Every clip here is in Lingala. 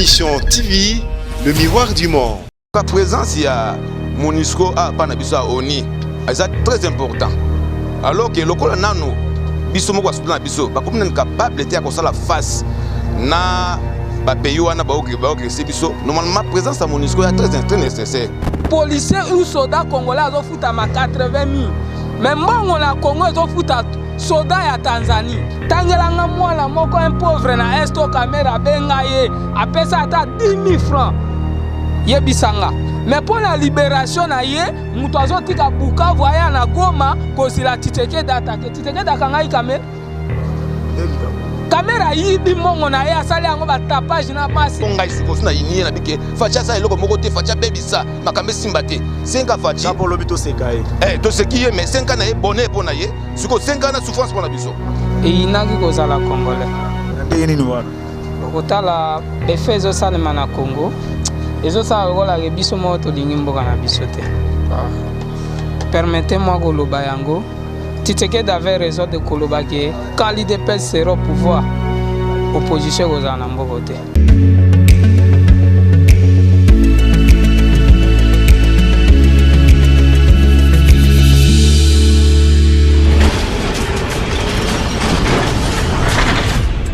Mission TV, le miroir du monde. La présence ya MONUSCO a pa na biso ya ONU eza très important alors que lokola nanu biso moko basoda na biso bakomi nanu capable te ya kosala face na bapays wana baogresse biso. Normalement, présence ya MONUSCO ya très très nécessaire. Policier ou soldat congolais azofutama 80 000, mais mbongo na Congo ezofuta soda ya Tanzanie. Tangelanga mwana moko, un pauvre na Est, Kamerhe abenga ye, apesa ata 10 000 francs, yebisanga. Mais mpo na libération na ye, moto azotika Bukavu, aya na Goma kozila Tshisekedi atake. Tshisekedi akangai Kamerhe. Kamerhe ayibi mbongo na ye, asali yango batapage na basi. Ngai sikoyo na yini ye na bike Fatshi asala eloko moko te. Fatshi abebisa makambo, esimba te. 5 Fatshi. Mpo olobi toseka ye. Eh, toseki ye, mais 5 na ye bonheur mpo na ye, sikoyo 5 na souffrance mpo na biso. Eyinaki kozala Congolais. Na ndenge nini wana? Okotala efe ezosalema na Congo, ezosala lokola ke biso moko tolingi mboka na biso te. Permettez-moi koloba yango: Tshisekedi avait raison de koloba ke quand l'UDPS sera au pouvoir, opposition ekozala na mboka te.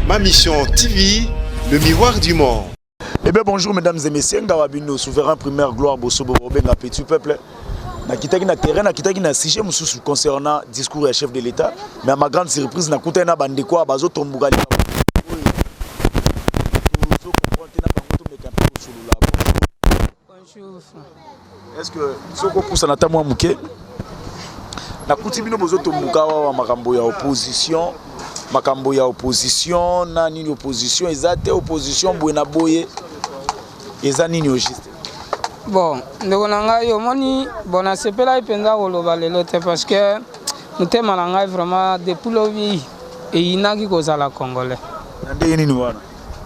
Ma Mission TV, le miroir du monde. Eh bien, bonjour mesdames et messieurs, Ngawa bino, souverain primaire Gloire Bosobo Bobenga Petit Peuple. Nakitaki na terrain, nakitaki na sujet mosusu concernant discours ya chef de l'État, mais à ma grande surprise, nakutani na bandeko bazotomboka likambo oyo tozocomprendre te. Na bango tomeka mpe kosolola. Bonjour. Est ce que soki opusana ata mwa moke, nakuti bino bozotomboka awa makambo ya opposition, makambo ya opposition na nini, opposition eza te, opposition boye na boye, eza nini au juste? Bon, ndeko na ngai, omoni, bon, nasepelaki mpenza koloba lelo te parce que motema na ngai vraiment depuis lobi eyinaki kozala Congolais. Na ndenge nini wana?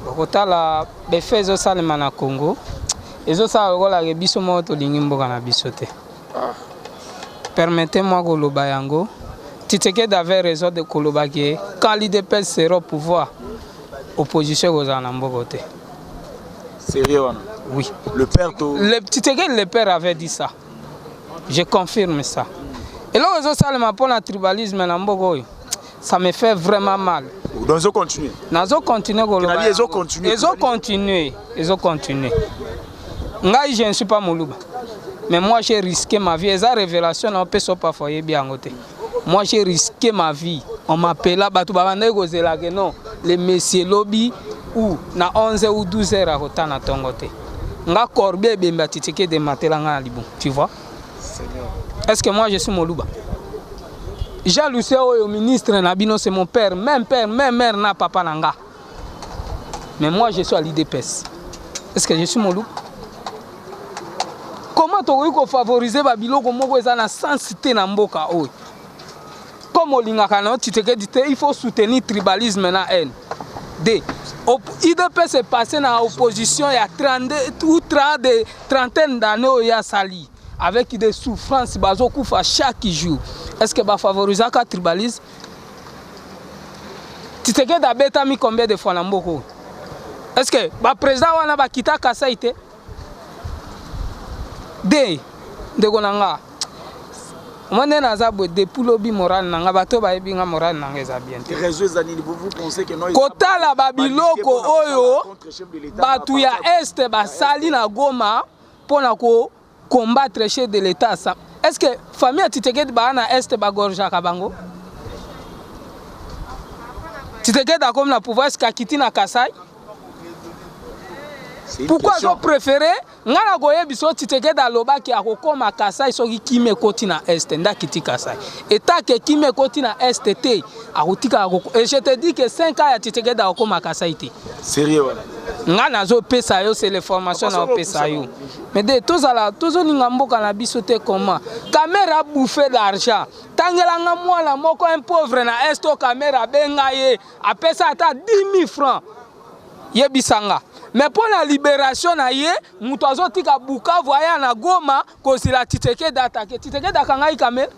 Okotala befe ezosalema na Congo, ezosala lokola ke biso moko tolingi mboka na biso te. Permettez-moi koloba yango: Tshisekedi avait raison de koloba ke quand l'UDPS sera au pouvoir, opposition ekozala na mboka te. Sérieux wana? Oui. Le père to Le Tshisekedi le père avait dit ça, je confirme ça. Eloko ezosalema mpona tribalisme na mboka oyo, ça me fait vraiment mal. Donc ezocontinue? Nazocontinue koloba. Nabi ezocontinue. Ezocontinue, ezocontinue. Ngai, je ne suis pas Moluba, mais moi j'ai risqué ma vie. Eza révélation na opesa, parfois oyebi yango te. Moi, j'ai risqué ma vie. On m'appela, bato babandaki kozela ke non, le monsieur lobi ou na 11 ou 12 heures akota na ntongo te. Nga corbe ebembe ya Tshisekedi ematela nga na libumu, tu vois? Est ce que moi je suis Moluba? Jean Lucien oyo ministre na bino, c'est mon père, même père, même mère na papa na nga, mais moi je suis à l'UDPS. Est ce que je suis Moluba? Comment tokoki kofavorize babiloko moko eza na sens te na mboka oyo? Comme olingaka na yo Tshisekedi te, il faut soutenir tribalisme na haine de UDPS. Est passé na opposition ya 32 ou 30, trentaine d'années oyo asali avec des souffrances, bazokufa chaque jour. Est ce que bafavorisaka tribalisme? Tshisekedi abetami combien de fois na mboka oyo? Est ce que baprésident wana bakita Kasai te? De ndeko na nga, moi nde naza boye depuis lobi, moral na nga, bato bayebi nga, moral na nga eza bien te. Raison eza nini? Vous, vous pensez que non? Kotala babiloko oyo bato ya Est basali na Goma mpona ko combattre chef de l'État, ça, est ce que famille ya Tshisekedi baa na Est bagorgeaka bango? Tshisekedi akomi na pouvoir, est ce que akiti na Kasai? Pourquoi azopréféré? Ngai na koyebi so Tshisekedi alobaki akokóma Kasai soki kimi ekoti na Est, nde akiti Kasai. Etake kimi ekoti na Est te, akotikaka. Et je te dis que 5 ans ya Tshisekedi, akokóma Kasai te. Sérieux wana? Ngai nazopesa yo, c'est les formations naopesa yo. Mais de tozala tozolinga mboka na biso te. Comment Kamerhe abouffe d'argent? Tangelanga mwana moko, un pauvre na Est, oyo Kamerhe abenga ye, apesa ata 10 000 francs, yebisanga. Mais mpo na libération na ye, moto azotika Bukavu, aya na Goma kozila Tshisekedi atake. Tshisekedi akangai Kamerhe.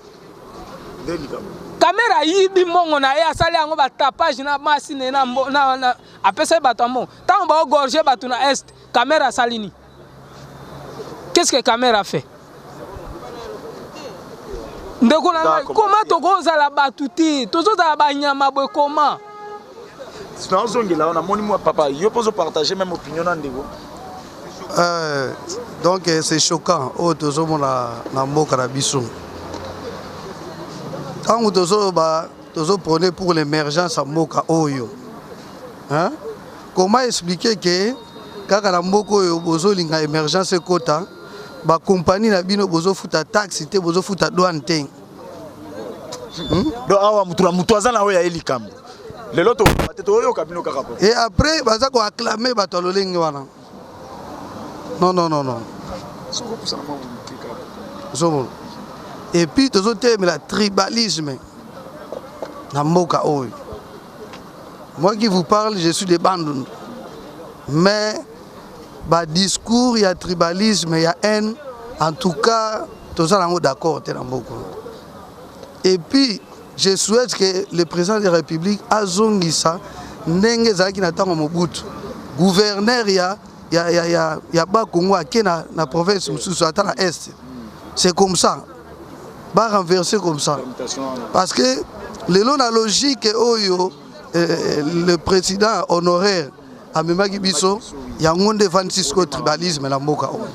Kamerhe ayibi mbongo na ye, asali yango batapage na masi na ye na apesaki bato ya mbongo. Ntango baogorge bato na Est, Kamerhe asali nini? Qu'est-ce que Kamerhe a fait? Ndeko na ngai, koma tokozala bato te, tozozala banyama boye, koma? Nazongela wana, namoni mwa papa yo mpo ozopartage même opinion na ndeko. Donc c'est choquant oyo tozomona na mboka na biso. Ntango tozoloba, tozoprône pour l'émergence ya mboka oyo, hein? Comment expliquer ke kaka na mboka oyo bozolinga émergence ekota, bakompani na bino bozofuta taxe te, bozofuta douane te? Donc awa mutu na mutu aza na oyo aye likambo lelo tokoloba te, toyoka bino kaka po. Et après baza koacclame bato ya lolenge wana. Non, non, non, non. Soki opusana mwa moke kaka. Ozomona, et puis tozotelemela tribalisme na mboka oyo. Moi qui vous parle, je suis de Bandundu, mais badiscours ya tribalisme, ya haine, en tout cas toza nango d'accord te na mboka oyo. Et puis je souhaite que le président de la République azongisa ndenge ezalaki na ntango Mobutu, gouverneur ya Bakongo ake na province mosusu, ata na Est. C'est comme ça, barenverser comme ça, parce que lelo na logique oyo le président honoraire amemaki biso, yango nde evandisi sikoyo tribalisme na mboka oyo,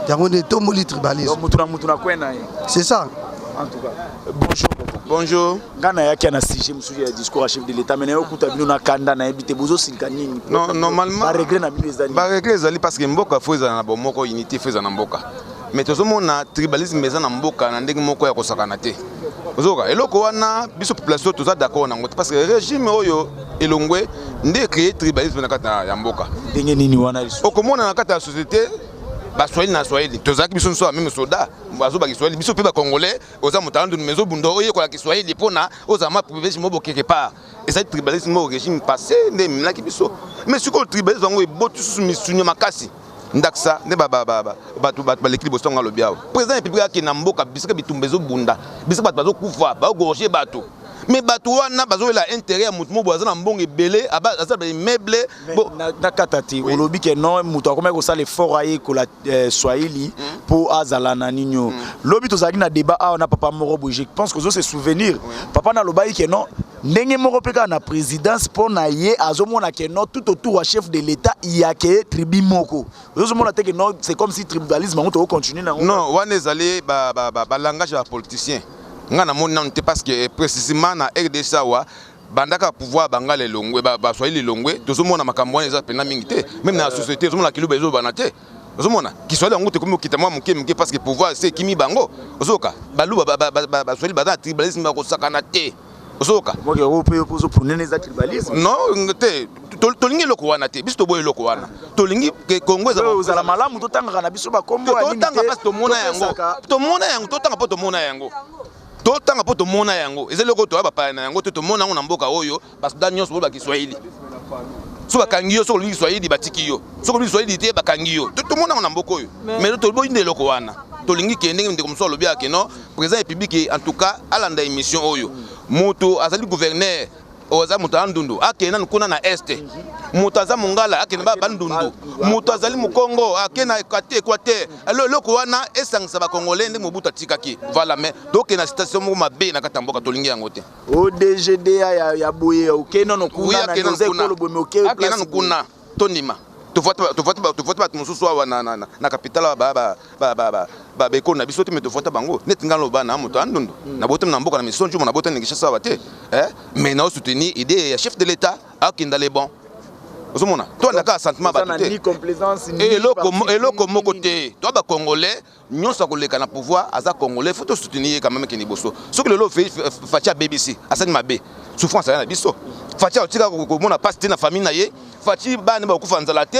yango nde etomboli tribalisme. Mutu na mutu na kwe na ye. C'est ça. En tout cas, bonjour papa. Bonjour. Nga nayaki na sujet mosusu ya discours ya chef de l'État, mais nayokuta bino na kanda, nayebi te bozosilika nini. Non, normalement baregret na bino eza nini? Baregret ezali parce que mboka faut ezala na bomoko, unité faut ezala na mboka, mais tozomona tribalisme eza na mboka na ndenge moko ya kosakana te. Ozoka eloko wana, biso population toza d'accord nango te, parce que régime oyo elongwe nde ecréé tribalisme na kati ya mboka. Ndenge nini wana lisusu? Okomona na kati ya société, Baswahili na Swahili, tozalaki biso nyonso ya même soda, bazoba Kiswahili. Biso mpe Bacongolais, oza moto Andundu, mais ozobunda oyekola Kiswahili mpona ozala ma privilège moko quelque part. Ezali tribalisme oyo régime passé nde emelaki biso, mais sikoyo tribalisme yango eboti susu misuni makasi. Ndakisa nde bato baleki liboso yango alobi awa, président République akende na mboka bisika bitumba ezobunda, bisika bato bazokufa, baogorge bato, mais bato wana bazoyela intérêt ya motu moko boye aza na mbongo ebele, aza baimmeuble. Nakata te, olobi ke non, moto akomaki kosala effort ayekola swahili mpo azala na nini oyo. Lobi tozalaki na débat awa na papa moko boye, je pense que ozo se souvenir. Papa nalobaki ke non, ndenge moko mpe kaka na présidence, mpo na ye azomona ke non, tout autour ya chef de l'État yake tribu moko. Ozomona te ke non, c'est comme si tribalisme yango tokocontinue nango? Non, wana ezali balangage ya bapoliticien. Ngai namoni nanu te, parce que précisément na RDC awa, bandaka pouvoir Bangala elongwe, Baswahili elongwe, tozomona makambo wana eza mpena mingi te. Même na société ozomona kiluba ezobana te, ozomona Kiswahili yango tekomi okita mwa moke moke, parce que pouvoir se ekimi bango. Ozoyoka Baluba, Baswahili baza na tribalisme bakosakana te, ozoyoka. Non te, tolingi eloko wana te. Biso toboya eloko wana, tolingi Kongo. Ezala malamu, totangaka na biso bakombo. Totanga mpasi, tomona yango, tomona yango, totanga mpo tomona yango, totanga mpo tomona yango. Eza eloko toya bapaya na yango te, tomona yango na mboka oyo. Basoda nyonso oyo bakiswahili, so bakangi yo soki olingi Swahili, batiki yo. Soki olingi Swahili te, bakangi yo. Tomona yango na mboka oyo, mais toboyi nde eloko wana. Tolingi ke ndenge ndeko mosusu alobi ake non, président République en tout cas alanda émission oyo. Moto azali gouverneur, oyo aza moto ya Ndundu, akende nanu kuna na Est. Moto aza Mongala, akende Bandundu. Moto azali Mokongo, akende na Équateur. Eloko wana esangisa Bacongolais ndenge Mobutu atikaki. Voilà, mais tokende na situation moko mabe na kati ya mboka, tolingi yango te. Odgda ya boye, oke nano kuna na oza ekolo boye, oke. Akende nanu kuna, tondima. Tovote bato mosusu awa na capitale awa, baekolo na biso te, mais tovota bango. Neti ngai loba na moto ya Ndundu, nabotami na mboka na Misonjumo, nabotami na Kinshasa awa te, mais naosoutenir idée ya chef de l'État akenda le bon. Ozomona, toanda kaka sentiment bato te, eloko moko te. To Bacongolais nyonso akoleka na pouvoir aza Congolais, faut tosoutenir ye quand même, ekende liboso. Soki lelo Fatshi abebisi, asali mabe, souffrance aya na biso. Fatshi akotika komona pasi te na famille na ye. Fatshi, bana bakokufa nzala te,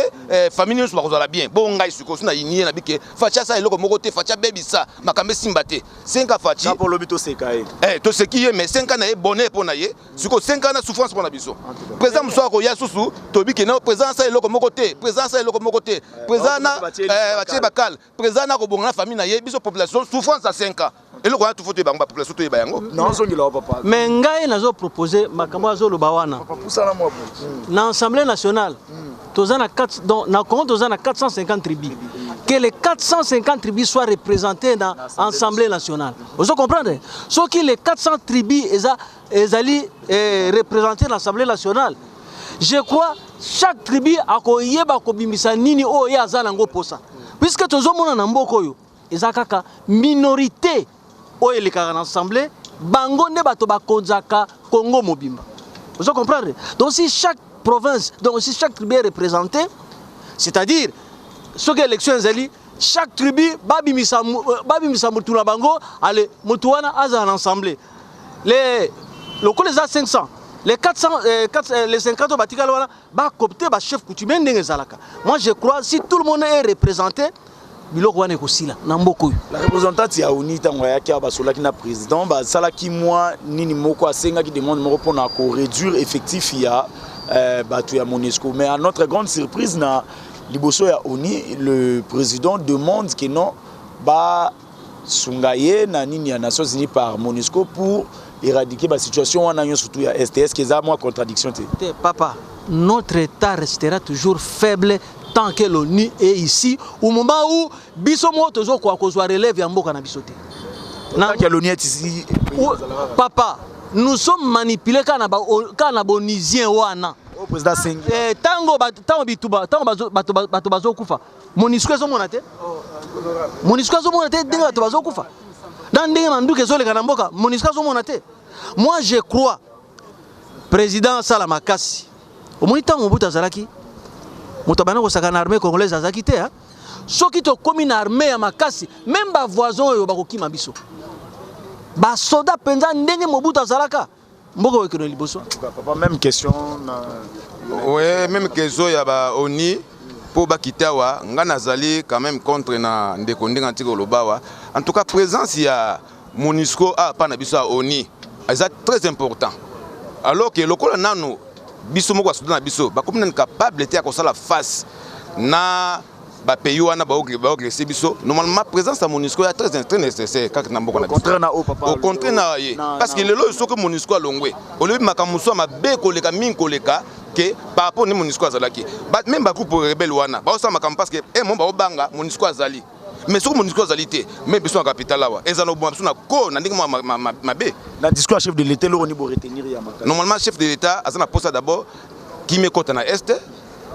famille nyonso bakozala bien. Bo ngai sikoyo so na yini ye na bike, Fatshi asala eloko moko te, Fatshi abebisa, makambo esimba te. 5 Fatshi olobi toseka ye. Toseki ye, mais 5 na ye bonheur mpo na ye. Sikoyo 5 na souffrance mpo na biso. Président mosusu akoya susu, toyebi ke président asala eloko moko te, président asala eloko moko te, président na batie bakale, président na kobonga na famille na ye. Biso population, souffrance ya 5 ans. Eloko wana, tufo toyeba yango, bapopulation toyeba yango. Nazongela wa papa. Mais ngai nazopropose makambo azoloba wana. Papa, pusana mwa boye. Na Assemblée nationale, toza na 4, donc na Congo toza na 450 tribus. Que les 450 tribus soient représentées na Assemblée nationale, ozo comprendre? Soki les 400 tribus eza ezali représenté na Assemblée nationale, je crois chaque tribu akoyeba kobimisa nini oyo ye aza nango posa, puisque tozomona na mboka oyo eza kaka minorité oyo elekaka na assemblée, bango nde bato bakonzaka Congo mobimba, ozo comprendre? Donc si chaque province, donc si chaque tribu est représentée, c'est-à-dire soki élection ezali, chaque tribu babimisa motu na bango, ale motu wana azala na assemblée. Les lokola eza 500, les 400, 4, les 50 oyo batikali wana, bacoopter bachef coutumier ndenge ezalaka. Moi je crois, si tout le monde est représenté, biloko wana ekosila na mboka oyo. La représentante ya ONU, ntango ayaki awa, basolaki na président, basalaki mwa nini moko, asengaki demande moko mpona koréduire effectif ya bato ya MONUSCO. Mais à notre grande surprise, na liboso ya ONU, le président demande que non, basunga ye na nini ya Nations unies par MONUSCO pour éradiquer basituation wana nyonso surtout ya sts, que eza mwa contradiction te? Te, papa, notre état restera toujours faible tant que l'ONU est ici, au moment où biso moko tozokoka kozwa relève ya mboka na biso te. Tant que l'ONU est ici. Papa, nous sommes manipulés kaka na baonusien wana. Oyo président asengi. Ntango bituba, ntango bato bazokufa, MONUSCO ezomona te. MONUSCO azomona te ndenge bato bazokufa na ndenge manduki ezoleka na mboka. MONUSCO azomona te. Moi je crois, président asala makasi. Omoni, ntango Mobutu azalaki, moto abanda kosaka na armée congolaise azalaki te, hein? Soki tokómi na armée ya makasi, même bavoisin oyo bakokima biso. Basoda mpenza ndenge Mobutu azalaka, mboka oyo ekende liboso. Papa, même question na Ouais, même question ya ba ONU mpo bakita awa, nga nazali quand même contre na ndeko ndenge antika koloba awa. En tout cas, présence ya MONUSCO awa mpa na biso ya ONU eza très important, alors que lokola nanu biso moko basoda na biso bakomi nanu capable te ya kosala face na bapays wana baoagresse biso. Normalement, présence ya MONUSCO ya très, très nécessaire kaka na mboka na biso. Contraire na oyo papa. Au contraire na ye, parce que lelo oyo soki MONUSCO alongwe, olobi makambo mosusu ya mabe koleka mingi koleka ke par rapport nde MONUSCO azalaki. Même bagroupe rebelle wana baosala makambo parce que mo baobanga MONUSCO azali. Mais soki MONUSCO azali te, mais biso na capitale awa eza na oboma biso na ko na ndenge mwa mabe. Na discours ya chef de l'État, eloko nini boretenir ya makasi? Normalement, chef de l'État aza na posa d'abord kimia ekɔta na Est.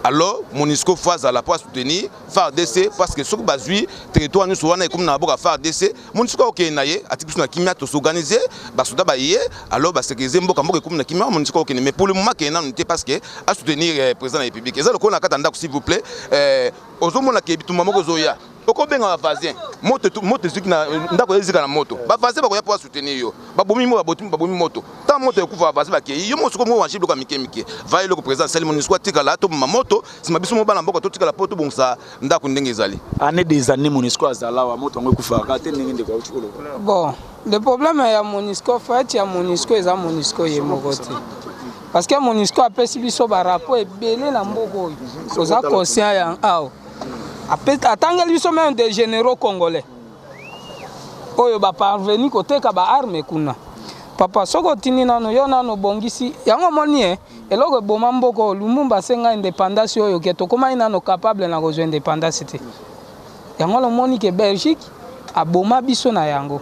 Alors MONUSCO faut azala po asoutenir FARDC, parce que soki bazwi territoire nyonso wana ekomi na maboko ya FARDC, MONUSCO akokende na ye, atiki biso na kimia. Tosorganize basoda baye, alors basécurize mboka, mboka ekomi na kimia, MONUSCO akokende. Mais pour le moment akende nanu te, parce que asoutenir président de la République. Eza lokola na kati ya ndako, s'il vous plaît, ozomona ke bitumba moko ezoya, okobenga bavoisin, moto moto eziki na ndako, ezika na moto, bavoisin bakoya mpo basoutenir yo. Babomi mo babomi moto, ntango moto ekufa, bavoisin bakei, yo moko sikoyo mo wange biloko ya mike mike. Va eloko président asali, MONUSCO atikala, toboma moto, nsima biso mo bana mboka totikala mpo tobongisa ndako ndenge ezali. Année des années MONUSCO azala wa, moto yango ekufaka te ndenge ndeko auti koloba. Bon, le problème ya MONUSCO, fait ya MONUSCO eza MONUSCO ye moko te, parce que MONUSCO apesi biso barapport ebele na mboka oyo. Oza conscient ya awa, atangeli biso même des généraux congolais oyo baparveni koteka baarme kuna. Papa, soki otindi nano yo nano obongisi yango, omoni e eloko eboma mboka oyo. Lumumba asenga indépendance oyo ke tokomai nano capable na kozwa indépendance te. Yango lomoni ke Belgique aboma biso na yango.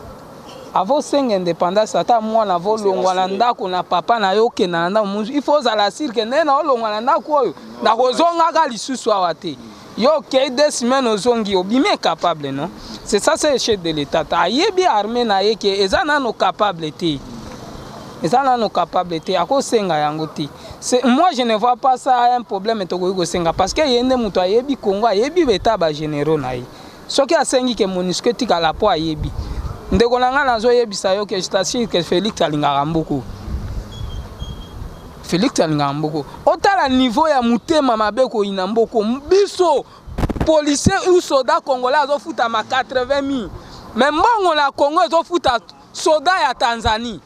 Avosenga indépendance, ata mwana avolongwa na ndako na papa na yo, okenda na ndako mosusu, il faut ozala sûr ke ndenge na olongwa na ndako oyo, nakozongaka lisusu awa te. Yo okei 2 semaines, ozongi, obimi incapable. Non, c'est ça, c'est chef de l'État ayebi armée na ye ke eza nano capable te, eza nano capable te, akosenga yango te. Moi je ne vois pas ça un problème tokoki kosenga, parce que ye nde moto ayebi Congo, ayebi beta bagénéraux na ye. Soki asengi ke MONUSCO etikala mpo ayebi, ndeko na ngai, nazoyebisa yo ke je t'assure ke Félix alingaka mboka. Félix alingaka mboka. Otala niveau ya motema mabe, koyina mboka. Biso policier ou soldat congolais azofutama 80 000, mais mbongo na Congo ezofuta soda ya Tanzanie.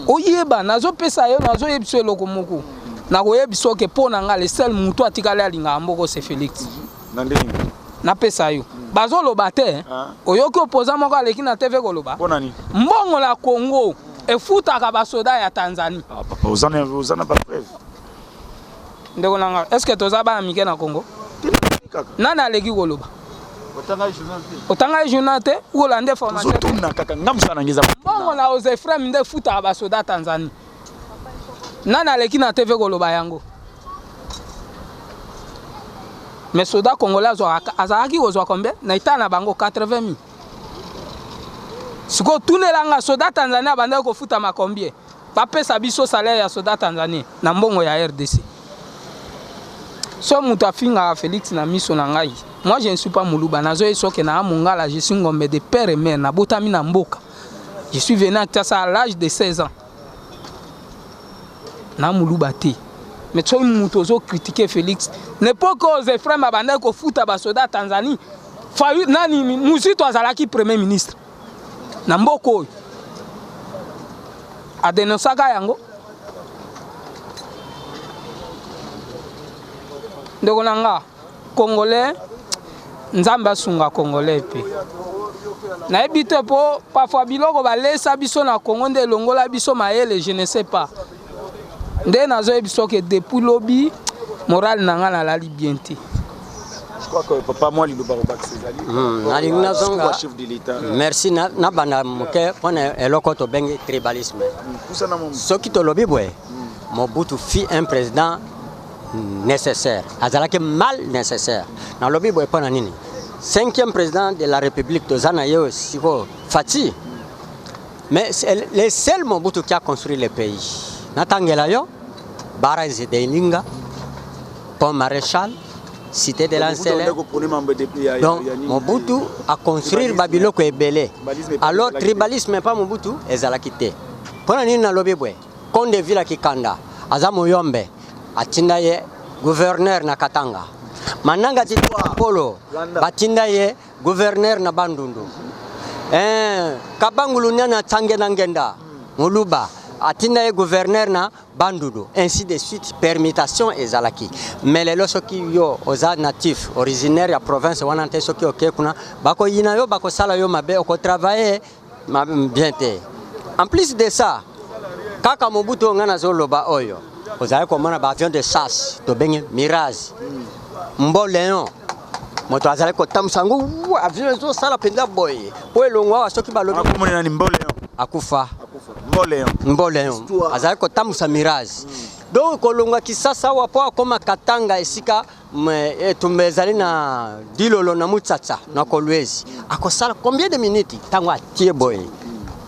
Oyeba, nazopesa yo, nazoyebisa eloko moko, nakoyebisa oke mpo na nga, le seul moto atikali alingaka mboka, c'est Félix. Na ndenge Napesa yo. Bazoloba te. Oyoki opposant moko aleki na TV koloba. Mpo nani? Mbongo na Congo efutaka basoda ya Tanzanie. Ah, papa, oza na oza na ba preuve. Ndeko na nga, est ce que toza bana mike na Congo? Kaka. Nani aleki koloba? Otangaki journal te ou olandi information te? Tozotuna kaka nga mosala na ngai eza Mbongo na Osefrem nde efutaka basoda ya Tanzanie. Nani aleki na TV koloba yango? Mais soda congolais azwaka azalaki kozwa combien? Na etat na bango 80 000. Sikoyo tunela nga soda Tanzanie abandaki kofutama combien? Bapesa biso salaire ya soda Tanzanie na mbongo ya RDC. So moto afingaka Felix na miso na ngai. Moi je ne suis pas Muluba, nazoye soke na Mongala, je suis ngombe de père et mère, nabotami na mboka. Je suis venu à Kinshasa à l'âge de 16 ans. Na Muluba te. Mais soki moto ozo critiquer Felix, n'époque oyo Ephraim abandaki kofuta basoda Tanzanie, Fayu nani Muzito azalaki premier ministre na mboka oyo. Adenosaka yango. Ndeko na nga congolais, Nzambe asunga congolais pe. Nayebi te po parfois biloko balesa biso na Congo nde elongola biso mayele, je ne sais pas. Nde nazoyebi soki depuis lobi moral na nga nalali bien te. Je crois que papa moi liloba kobakisa ezali. Nalingi nazonga. Chef de l'État. Merci na nabanda moke mpona eloko tobengi tribalisme. Pusana mwa Soki tolobi boye, Mobutu fit un président nécessaire. Azalaki mal nécessaire. Nalobi boye mpona nini? Cinquième président de la République toza na ye sikoyo Fatshi. Mais c'est le seul Mobutu qui a construit le pays. Natangela yo, barrage de Ilinga, pont maréchal, cité de l'Ancele. Donc Mobutu a construit babiloko ebele. Alors tribalisme pas Mobutu ezalaki te. Mpona nini nalobi boye? Konde Vila Kikanda aza moyombe atinda ye gouverneur na Katanga. Mananga Tito Polo batinda ye gouverneur na Bandundu. Kabangulu Nyana Tsange na Ngenda Moluba atinda ye gouverneur na Bandundu, ainsi de suite, permutation ezalaki. Mais lelo soki yo oza natif originaire ya province wana te, soki oke kuna bakoyina yo, bakosala yo mabe, okotravailler bien te. En plus de ça, kaka Mobutu oyo nga nazoloba oyo, ozali komona ba avion de chasse tobengi Mirage, Mbo Léon, moto azali kotambusa yango, avion ezosala mpenza boye po elongo awa soki balobi akomona nani Mbo Léon akufa. Mbo Léon. Mbo Léon azali kotambusa Mirage. Donc kolongwa Kisasa awa po akoma Katanga esika etumba ezali na Dilolo na Mutsatsa na Kolwezi, akosala combien de minutes ntango atie boye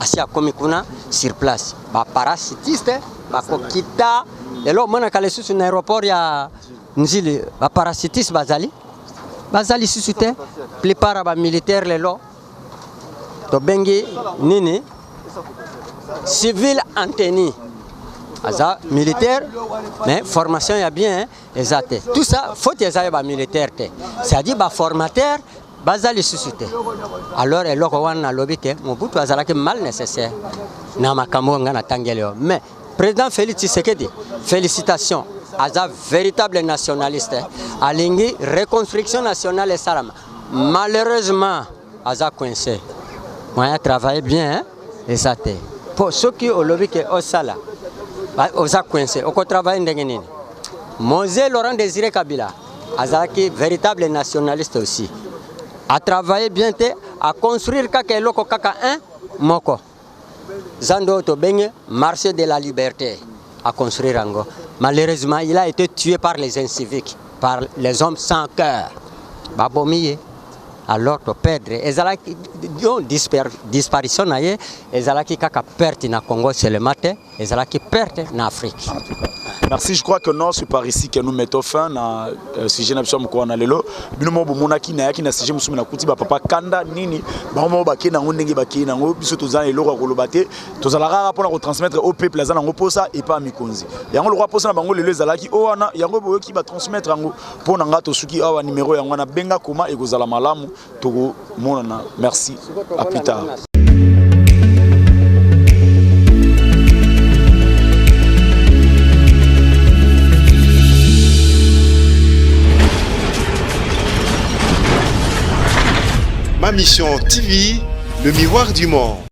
asi akomi kuna sur place, ba parachutiste bakokita. Lelo omonaka lisusu na aéroport ya Nzili ba parachutiste bazali bazali lisusu te. Plupart ya ba militaire lelo tobengi nini civil en tenue, aza militaire mais formation ya bien eza te. Tout ça faute eza ya ba militaire te, c'est-à-dire ba formateur baza lisusu te. Alors eloko wana nalobi ke Mobutu azalaki mal nécessaire na makambo oyo nga natangeli yo. Mais président Félix Tshisekedi, félicitations, aza véritable nationaliste, alingi reconstruction nationale esalama. Malheureusement aza coincé, moyen travailler bien eza te, po soki olobi ke osala oza coincé, okotravailler ndenge nini? Mose Laurent Désiré Kabila azalaki véritable nationaliste aussi, a travailler bien te, a construire kaka eloko kaka un moko zando oyo tobengi marché de la liberté, a construire yango. Malheureusement il a été tué par les inciviques, par les hommes sans cœur, babomi ye. Alors to perdre ezalaki disparition na ye ezalaki kaka perte na Congo seulement te, ezalaki perte na Afrique. Merci, je crois que non, c'est par ici que nous mettons fin na sujet na biso moko na lelo. Bino mo bomonaki na yaki na sujet musumu na kuti ba papa kanda nini, ba mo ba ke na ndenge ba ke na ngo biso tozana eloko ya koloba te. Tozala kaka pona ko transmettre au peuple azana ngo posa et pas mikonzi. Yango lokwa posa na bango lelo ezalaki o wana yango boyoki ba transmettre yango pona nga to suki awa numéro yango na benga koma ekozala malamu toko monana. Merci, à plus tard. Ma Mission TV, le miroir du monde.